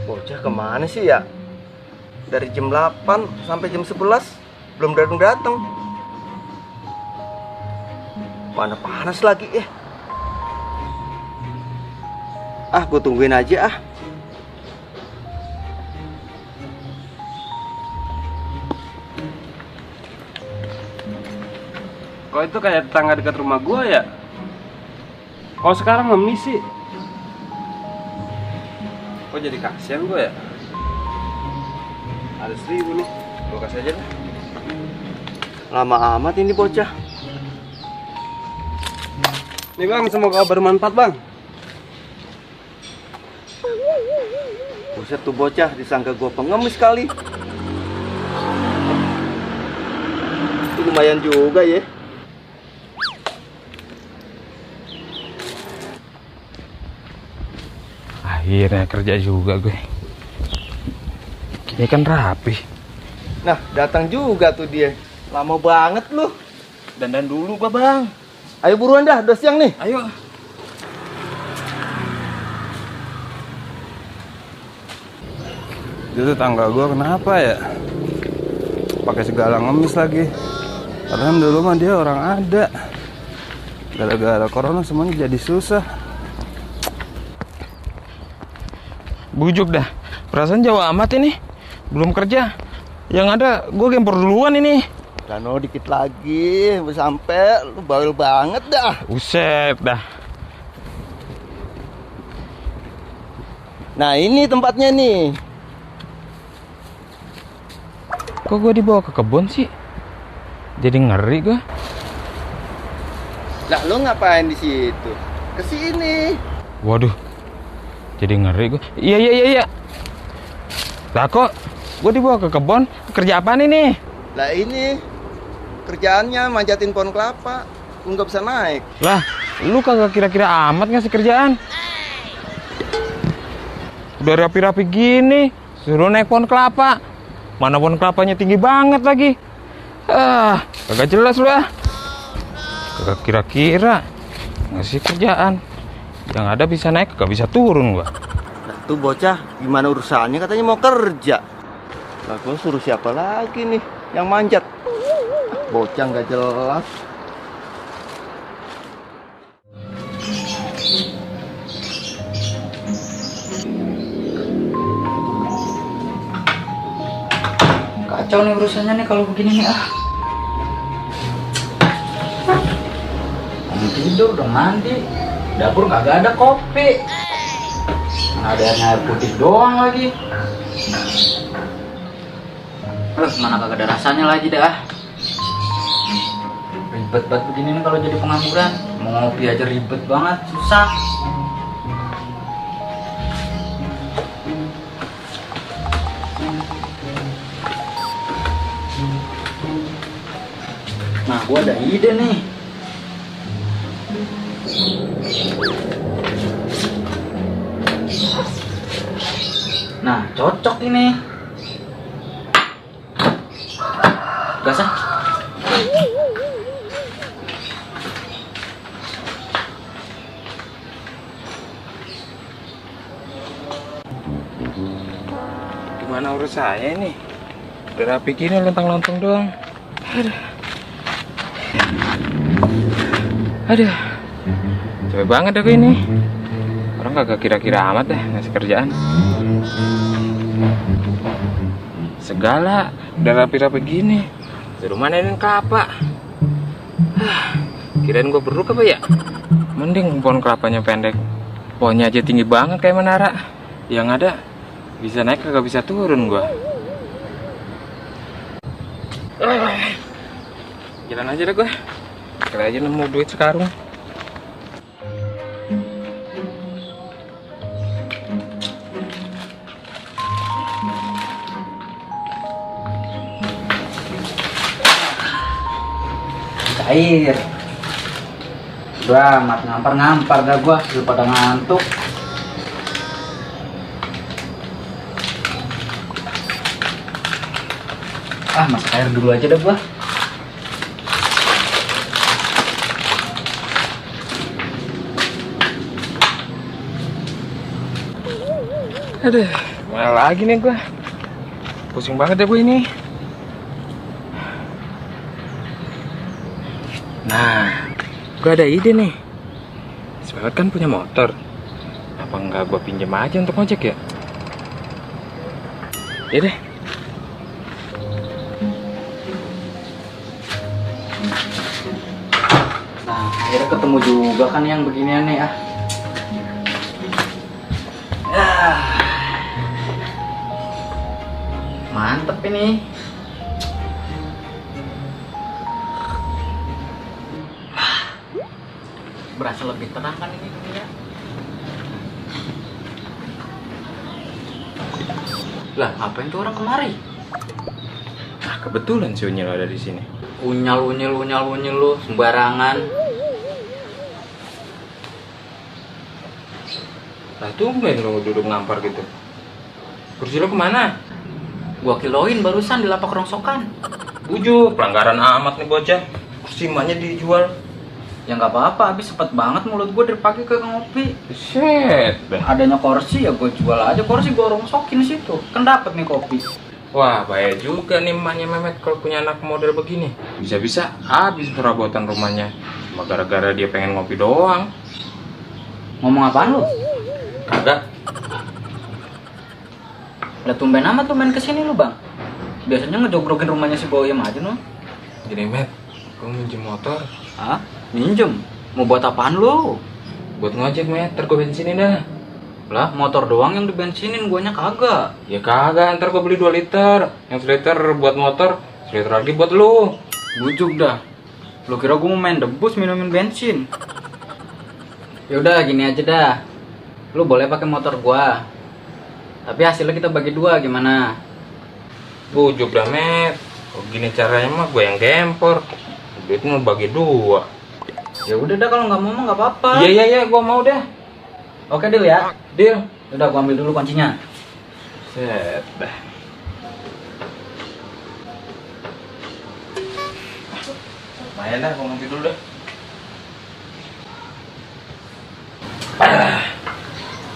Bocah kemana sih ya? Dari jam 8 sampai jam 11 belum datang-datang. Mana panas lagi ya? Ah, gue tungguin aja ah. Kok itu kayak tetangga dekat rumah gua ya? Kalau sekarang ngemis sih. Kok jadi kasihan gua ya? Ada 1.000 nih, gua kasih aja deh. Lama amat ini bocah. Nih bang, semoga bermanfaat bang. Buset tuh bocah, disangka gue pengemis kali. Itu lumayan juga ya. Akhirnya kerja juga gue. Ini kan rapi. Nah, datang juga tuh dia. Lama banget lu. Dandan dulu gua bang. Ayo buruan dah, udah siang nih. Ayo. Itu tetangga gua kenapa ya? Pakai segala ngemis lagi. Padahal dulu mah dia orang ada. Gara-gara corona semuanya jadi susah. Bujuk dah. Perasaan jauh amat ini. Belum kerja. Yang ada gue gempor duluan ini. Dano dikit lagi, sampai lu bawel banget dah. Buset dah. Nah, ini tempatnya nih. Kok gue dibawa ke kebun sih? Jadi ngeri gue. Lah, lu ngapain di situ? Kesini. Waduh. Jadi ngeri gue. Iya. Lah kok gue dibawa ke kebun? Kerja apa nih? Lah ini kerjaannya manjatin pohon kelapa. Lu nggak bisa naik. Lah, lu kagak kira-kira amat ngasih kerjaan? Udah rapi-rapi gini, suruh naik pohon kelapa. Mana pohon kelapanya tinggi banget lagi. Ah, kagak jelas lu ah. Kagak kira-kira ngasih kerjaan. Yang ada bisa naik, kagak bisa turun gua. Nah, tuh bocah gimana urusannya, katanya mau kerja. Lah, gua suruh siapa lagi nih yang manjat? Bocah nggak jelas. Kacau nih urusannya nih kalau begini nih ah. Bangun tidur udah mandi, dapur kagak ada kopi, ada air putih doang lagi. Mana kagak ada rasanya lagi dah. Ribet banget begini nih kalau jadi pengangguran. Mau ngopi aja ribet banget, susah. Nah, gua ada ide nih. Nah, cocok ini. Gas ah. Gimana urus saya nih? Udah rapi gini lontang-lontong doang. Aduh. Capek banget aku ini. Orang kagak kira-kira amat deh ngasih kerjaan. Segala udah rapi-rapi gini. Suruh manenin kelapa. Kirain gue beruk apa ya? Mending pohon kelapanya pendek. Pohonnya aja tinggi banget kayak menara. Yang ada bisa naik kagak bisa turun gue. Jalan aja deh gue. Kira aja nemu duit sekarung. Cair. Udah amat ngampar-ngampar dah gua, udah pada ngantuk. Ah, masak air dulu aja dah gua. Aduh, Gimana lagi nih gue? Pusing banget ya gue ini. Nah, gue ada ide nih. Semangat kan punya motor. Apa enggak gue pinjam aja untuk ngojek ya? Ya deh. Nah, akhirnya ketemu juga kan yang beginian nih ah. Mantep ini. Berasa lebih terang kan ini dunia. Lah, ngapain tuh orang kemari? Nah, kebetulan si Unyil ada di sini. Unyal lu sembarangan. Lah tumben lu duduk ngampar gitu. Kursi lu kemana? Gua kiloin barusan di lapak rongsokan. Bujuk, pelanggaran amat nih bocah. Kursi emaknya dijual. Ya nggak apa-apa, habis sepet banget mulut gua dari pagi ke ngopi. Shit. Adanya kursi ya gua jual aja, kursi gua rongsokin situ. Kan dapet nih kopi. Wah, bahaya juga nih emaknya Mehmet kalau punya anak model begini. Bisa-bisa habis perabotan rumahnya. Cuma gara-gara dia pengen ngopi doang. Ngomong apaan lu? Kagak. Lah tumben amat lu main kesini lu bang. Biasanya ngejogrogin rumahnya si Boyem aja no. Gini Met, gue minjem motor. Hah? Minjem? Mau buat apaan lu? Buat ngojek Met, ntar gue bensinin dah. Lah motor doang yang dibensinin, guanya kagak. Ya kagak, ntar gue beli 2 liter. Yang 1 liter buat motor, 1 liter lagi buat lu. Bujuk dah. Lu kira gua mau main debus minumin bensin? Ya udah gini aja dah. Lu boleh pakai motor gua. Tapi hasilnya kita bagi 2 gimana? Bujuk dah Met. Oh, gini caranya mah gue yang gempor. Duitnya bagi 2. Ya udah dah, kalau nggak mau nggak apa-apa. Iya, gue mau dah. Oke deal ya. Deal. Udah gua ambil dulu kuncinya. Set dah. Lumayan dah, gue ngopi dulu dah.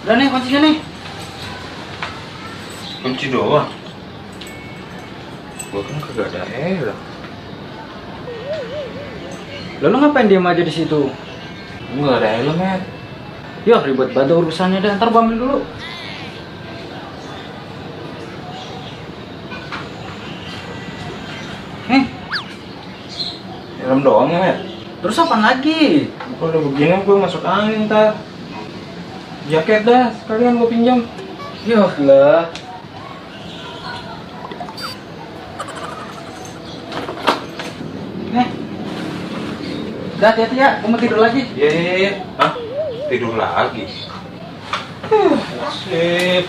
Udah nih kuncinya nih. Kunci doang. Gue kan kagak ada helm. Lalu ngapain diam aja di situ? Gue gak ada helm Met. Yah ribet banget urusannya dah. Ntar gua ambil dulu. Helm doang ya Met. Terus apaan lagi? Kalau udah begini gue masuk angin ntar. Jaket dah, sekalian gue pinjam. Yah lah. Udah hati-hati ya, gua mau tidur lagi. Iya. Hah? Tidur lagi? Asik.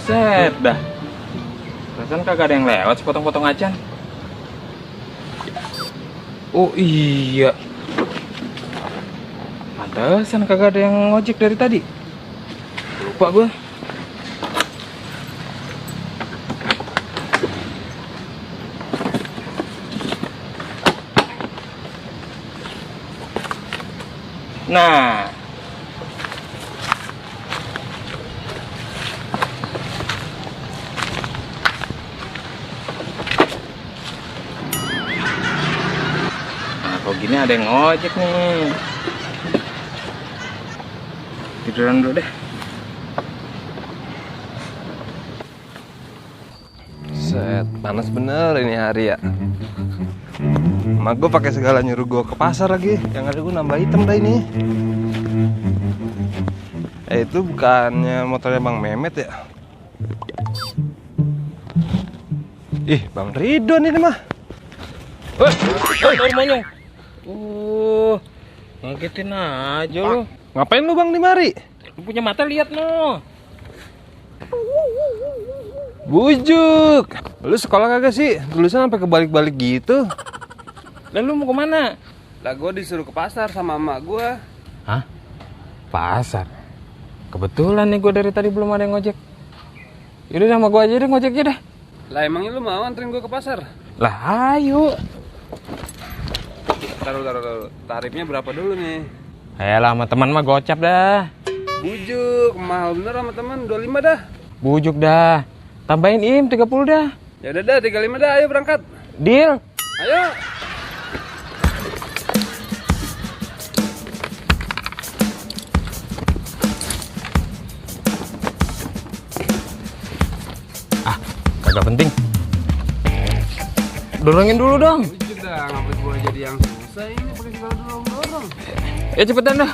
Set dah. Perasaan kagak ada yang lewat, sepotong-potong acan. Oh iya. Pantesan kagak ada yang ngojek dari tadi. Lupa gue. Nah. Kalau gini ada yang ngojek nih. Tiduran dulu deh. Set, panas bener ini hari ya. Mak gue pakai segala nyuruh gue ke pasar lagi. Yang ada gue nambah item dah ini. Itu bukannya motornya Bang Mehmet ya? Ih, Bang Ridwan ini mah. Rumahnya. Ngagetin aja lu. Ngapain lu Bang di mari? Lu punya mata lihat no. Bujuk. Lu sekolah kagak sih? Tulisan sampai kebalik-balik gitu. Lalu lu mau kemana? Lah gue disuruh ke pasar sama emak gue. Hah? Pasar? Kebetulan nih gue dari tadi belum ada yang ngojek. Yaudah sama gue aja deh ngojeknya dah. Lah emangnya lu mau anterin gue ke pasar? Lah ayo. Taruh. Tarifnya berapa dulu nih? Ayolah sama teman mah gocap dah. Bujuk, mahal bener sama teman, 25 dah. Bujuk dah. Tambahin 30 dah. Ya udah dah, 35 dah, ayo berangkat. Deal. Ayo. Kagak penting. Dorongin dulu dong. Bujuk dah, ngapain gue jadi yang susah ini pakai segala dorong-dorong. Ya cepetan dah.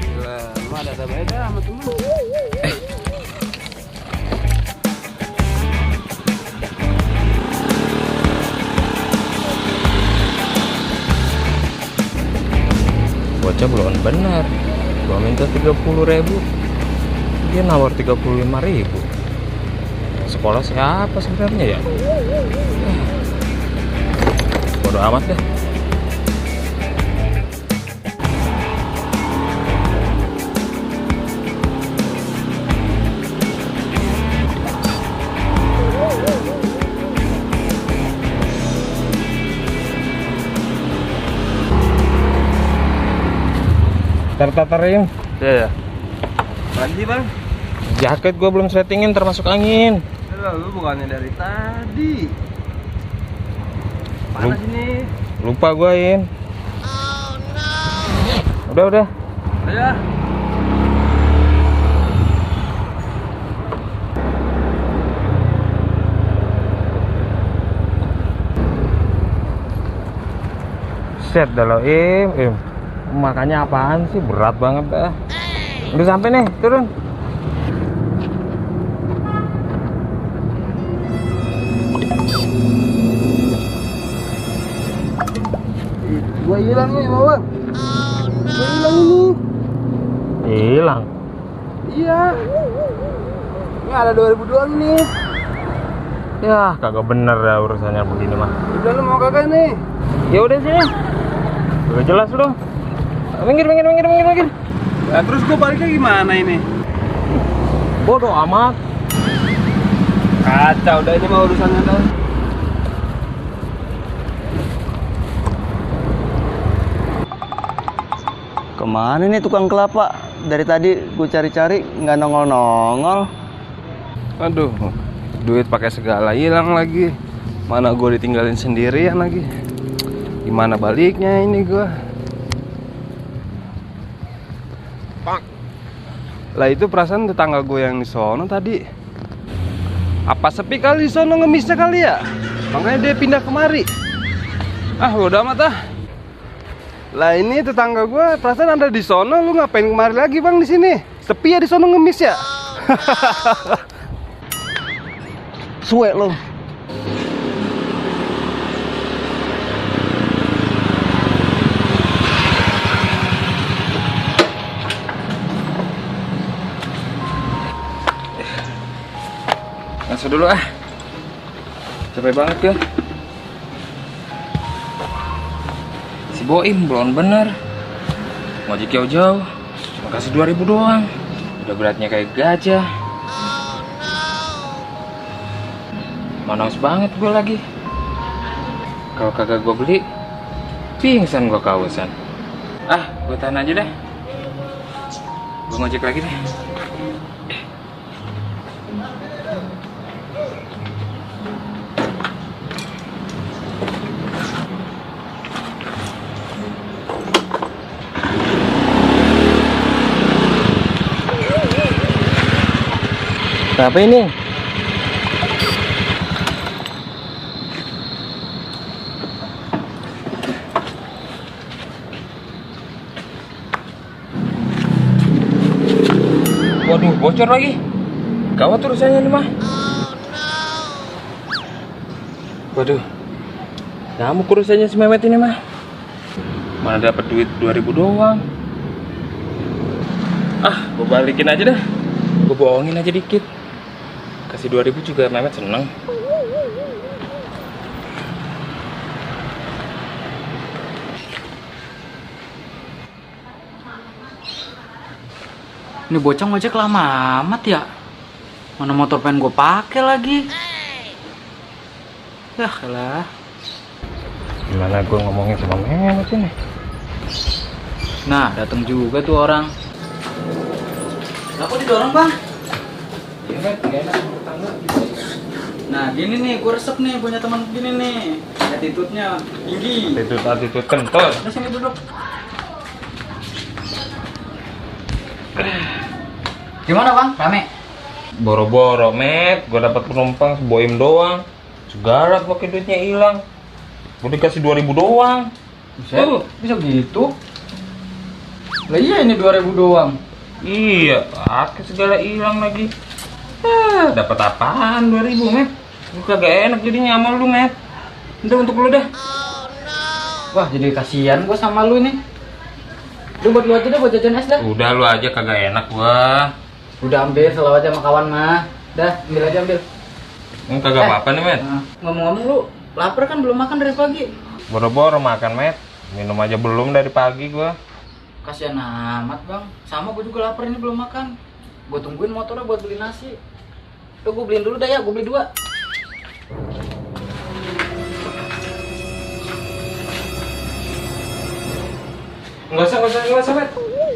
Gila, lu ada beda sama temen. Bocah belum benar. Gua minta 30.000. Dia nawar 35.000. Sekolah siapa sebenarnya ya? Bodo amat deh. Tarim. Ya. Lagi bang. Jaket gua belum settingin termasuk angin. Lu bukannya dari tadi. Panas ini. Lupa gua, In. Udah. Ayo. Set dah lo, Im. Makanya apaan sih? Berat banget dah. Udah sampai nih, turun. Gua hilang nih, Bang. Gua hilang ini. Hilang. Iya. Ini ada 2000 doang nih. Ya, kagak bener dah urusannya begini mah. Udah lu mau kagak nih? Ya udah sini. Udah jelas lu. Minggir. Nah, terus gua baliknya gimana ini? Bodoh amat. Kacau udah ini mah urusannya dah. Kemana nih tukang kelapa? Dari tadi gue cari-cari nggak nongol-nongol. Aduh, duit pakai segala hilang lagi. Mana gue ditinggalin sendirian lagi. Gimana baliknya ini gue? Lah itu perasaan tetangga gue yang di sono tadi. Apa sepi kali di sono ngemisnya kali ya? Makanya dia pindah kemari. Ah, udah amat ah. Lah ini tetangga gue perasaan ada di sono, lu ngapain kemari lagi bang di sini? Sepi ya di sono ngemis ya? Suwe lo. Masuk dulu ah. Capek banget ya. Si Boim belum bener. Ngojek jauh-jauh. Cuma kasih 2000 doang. Udah beratnya kayak gajah. Manas banget gue lagi. Kalau kagak gue beli, pingsan gue kausan. Ah, gue tahan aja deh. Gue ngojek lagi deh. Apa ini? Waduh, bocor lagi. Gawat urusannya nih mah. Waduh, nyamuk urusannya si Mehmet ini mah. Mana dapat duit 2000 doang. Ah, gue balikin aja dah. Gue bohongin aja dikit. Kasih 2000 juga Mehmet seneng. Ini bocah ngojek lama amat ya. Mana motor pengen gue pakai lagi. Yah lah. Gimana gue ngomongin sama Mehmet ini? Nah, datang juga tuh orang. Aku didorong, Bang. Iya Met, gak enak sama tetangga. Nah, gini nih, gue resep nih punya teman gini nih. Attitude-nya tinggi. Attitude kental. Udah sini duduk. Gimana, Bang? Rame? Boro-boro Met, gue dapat penumpang seboim doang. Segala pakai duitnya hilang. Gue dikasih 2000 doang. Bisa gitu? Lah iya ini 2000 doang. Iya, pakai segala hilang lagi. Dapat apaan 2000 Met? Lu kagak enak jadinya sama lu Met. Udah untuk lu dah. Wah, jadi kasihan gua sama lu nih. Lu buat lu aja deh, buat jajan es dah. Udah lu aja kagak enak gua. Udah ambil, selalu aja sama kawan mah. Dah, ambil aja ambil. Kagak apa-apa nih Met. Nah, ngomong-ngomong lu lapar kan belum makan dari pagi. Boro-boro makan Met. Minum aja belum dari pagi gua. Kasihan amat, Bang. Sama gua juga lapar ini belum makan. Gua tungguin motornya buat beli nasi. Tuh gua beliin dulu dah ya, gua beli 2. Enggak usah Met.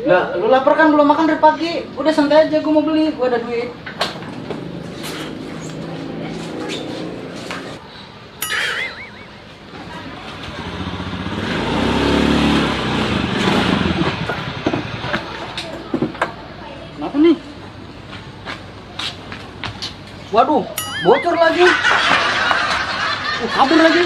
Lah, lu lapar kan belum makan dari pagi. Udah santai aja, gua mau beli, gua ada duit. Kenapa nih? Waduh, bocor lagi. Kabur lagi.